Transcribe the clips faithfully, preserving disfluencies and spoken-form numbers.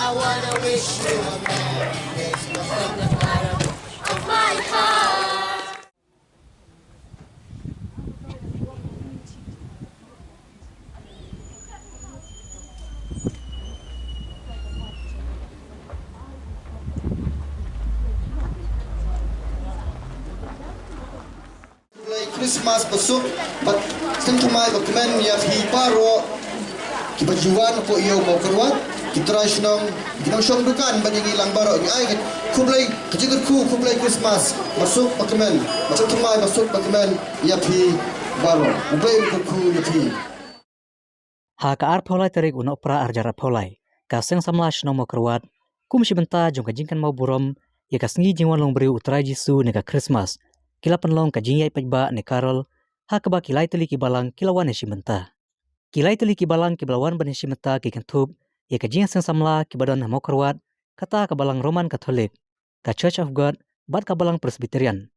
I wanna wish you a Merry Christmas from the bottom of my heart. Khublei Christmas basuk bad sngewthuh mai ba kmen ïa phi baroh kiba ju wan hapoh ïew Mawkyrwat, ki trai shnong, ki nongshong dukan bad ïa ngi lang baroh ngi ai ka khublei ka jingkyrkhu khublei Christmas basuk ba kmen bad sngewthuh mai basuk ba kmen ïa phi baroh. Khublei kyrkhu ïa phi. Ha ka arphew lai tarik u Nohprah arhajar arphew lai, ka Seng Samla Shnong Mawkyrwat, kum shi bynta jong ka jingkynmaw burom ïa ka sngi jingwan longbriew u Trai Jisu ne ka Christmas, ki la pynlong ka jingïaid paidbah ne carol, ha kaba ki lai tylli ki balang ki la wan ïashim bynta. Ki lai tylli ki balang kiba la wan ban ïashim bynta ki kynthup ïa ka jingseng samla kiba don ha Mawkyrwat, kata ka balang Roman Catholic, ka Church of God bad ka balang Presbyterian.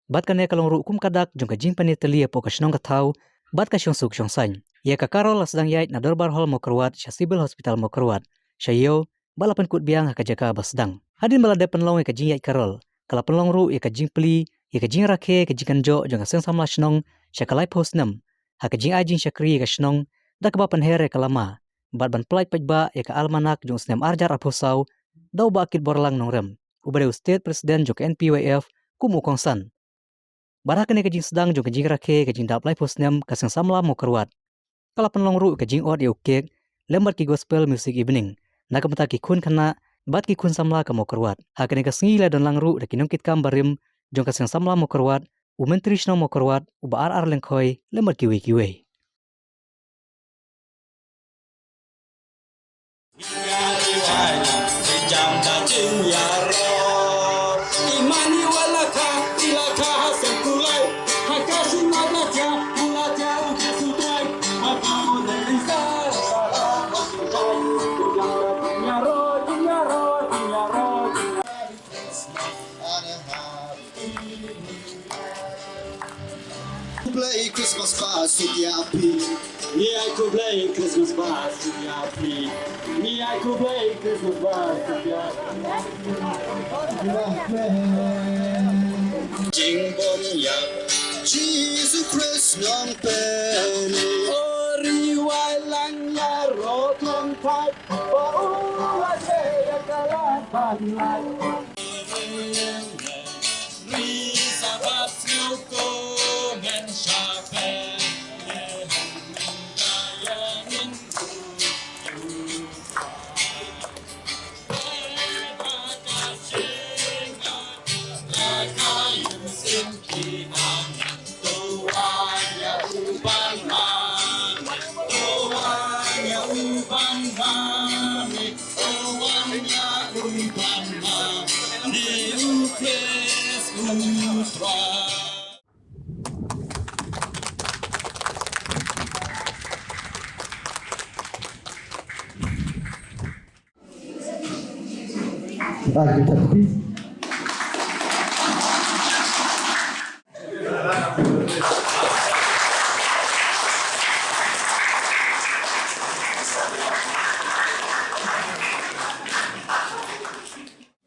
Bad kane ka long ruh kum ka dak jong ka jingpynïatylli hapoh ka shnong ka thaw bad ka shongsuk shongsaiñ. Ïa ka carol la sdang ïaid na Dorbar Hall Mawkyrwat sha Civil Hospital Mawkyrwat, sha ïew bad la pynkut biang ha ka jaka ba sdang. Hadien ba la dep pynlong ïa ka jingïaid carol, ka la pynlong ruh ïa ka jingplie ïa ka jingrakhe ka jingkynjoh jong ka seng samla shnong sha ka laiphew snem ha ka jingai jingshakri ïa ka shnong, da kaba pynher ïa ka lama bad ban pyllait paidbah ïa ka almanak jong u snem arhajar arphew saw da u Bah Kitborlang Nongrem, uba dei u State President jong ka N P Y F, kum u kongsan. Bad ha kane ka jingsdang jong ka jingrakhe ka jingdap laiphew snem ka seng samla Mawkyrwat, ka la pynlong ruh ka jingot ïa u kek lem bad ki gospel music evening na ka bynta ki khun khynnah bad ki khun samla ka Mawkyrwat. Ha kane ka sngi la don lang ruh da ki nongkitkam barim jong ka seng samla Mawkyrwat, u Myntri Shnong Mawkyrwat u Bah R R Lyngkhoi lem bad kiwei kiwei. Khublei Christmas ba suk ïa phi. Ngi ai khublei Christmas ba suk ïa phi. Ngi ai khublei Christmas ba suk ïa phi. Jingbym ïap Jisu Khrist nongpyni. O ri wai lang ïaroh khlem thait. Ba u la shei ïa ka lad ban lait.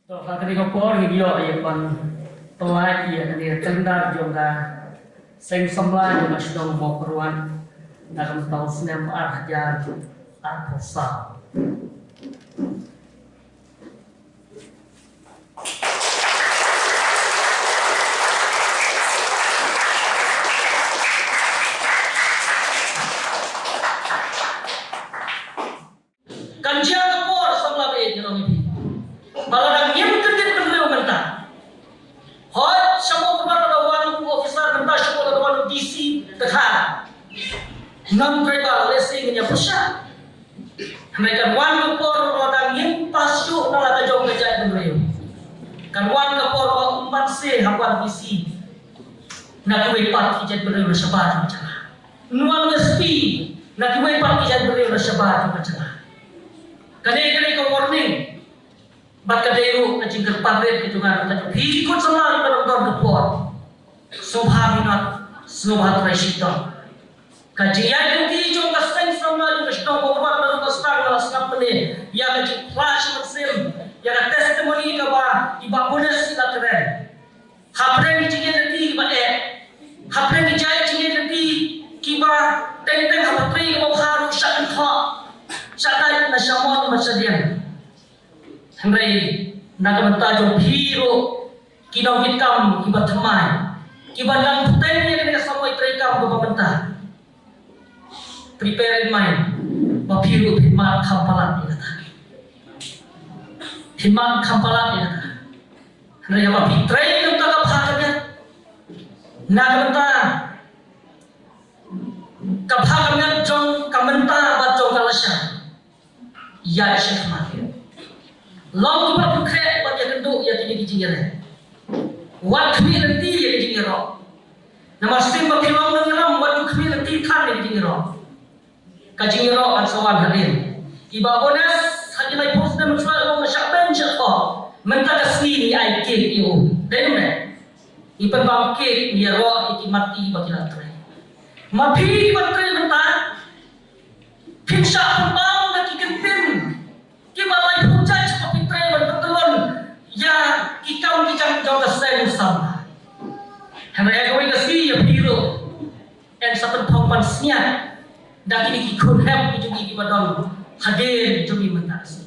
To, ha kane ka por ngi ïoh ïa ban pynlait ïa kane ka tender jong ka seng samla jong ka shnong Mawkyrwat na ka bynta u snem ar hajar arphew saw. Kan jia ka por samla ba ïeit ngi long ïa phi. Ba lada ngim kyndit bynriew mynta, hooid, shapoh kaba lada wan u officer mynta, shapoh lada wan u D C Dkhar, ngam tribal, lehse ngin ïa pyrshah. Hynrei kan wan ka por lada ngim pass shuh na la ka jong ka jaitbynriew. Kan wan ka por ba ym banse hap wan D C na kiwei pat ki jaitbynriew na shabar jong ka jylla. Ym wan S P na kiwei pat ki jaitbynriew na shabar jong ka jylla. Kane, kane ka warning. Bad ka dei ruh ka jingkyrpad rit ka jong nga, ka jong phi ki khun samla kiba dang don ka por. Sngewbha minot, sngewbha trei shitom. Ka jingïaid lynti jong ka seng samla jong ka shnong Mawkyrwat ba dang ka sdang, la sngap pynlong. ïa ka jingphla sha mynsiem, ïa ka testimony kaba i Bah Bones i la kren. Hapdeng ki jingïaid lynti kiba eh, hapdeng ki jait jingïaid lynti kiba teng teng haba trei kaba bha ruh shah kynthoh, shah dait na sha mon bad sha diang. Hynrei na ka bynta jong phi ruh ki nongkitkam kiba thymmai, kiba nang bteng ïa kane ka samoi treikam kaba mynta. Prepare in mind ba phi ruh phin mad kham palat ïa kata. Phin mad kham palat ïa kata. Hynrei haba phi trei na ka bynta ka bha ka miat, na ka bynta ka bha ka miat jong ka mynta bad jong ka lashai, ïa sha khmat. Long kiba pyrkhat bad ïakynduh ïa kine ki jingïaleh. Wat khmih lynti ïa ki jingïaroh. Namar shisien ba phi long nongïalam, wat ju khmih lynti than ïa ki jingïaroh. Ka jingïaroh kan sa wan hadien. I Bah Bones ha ki laiphew snem mynshuwa u ong shah beiñ shah thoh. Mynta ka sngi ngi ai cake ïa u. Dei ne em? Ngi pynbam cake, ngi ïaroh ïa ki matti ba ki la trei. Ma phi kiba trei mynta, phin shah pynbam da ki kyntien kiba laiphew jait ba phi trei ban pyntyllun ïa ki kam ki jam jong ka seng samla. Hynrei ha kawei ka sngi ïa phi ruh yn sa pynphong pansngiat da kine ki khun hep ki jong ngi kiba don hadien jong ngi mynta ka sngi.